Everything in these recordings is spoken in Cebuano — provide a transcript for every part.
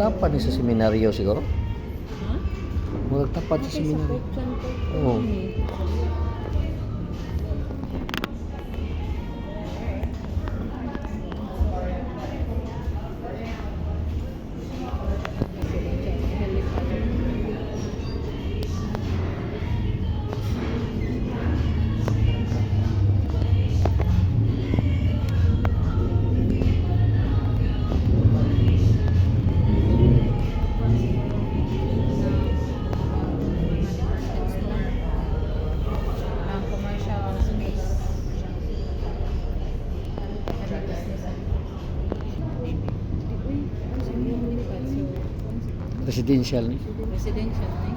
Tapat ni sa seminaryo siguro. Ha? Murag tapat sa Okay, sa seminaryo. Pope John Paul Oo. II eh. Ang commercial space. Residential ni. Residential na eh.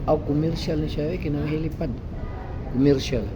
Aw, commercial ni siya eh, kinang helipad. Commercial.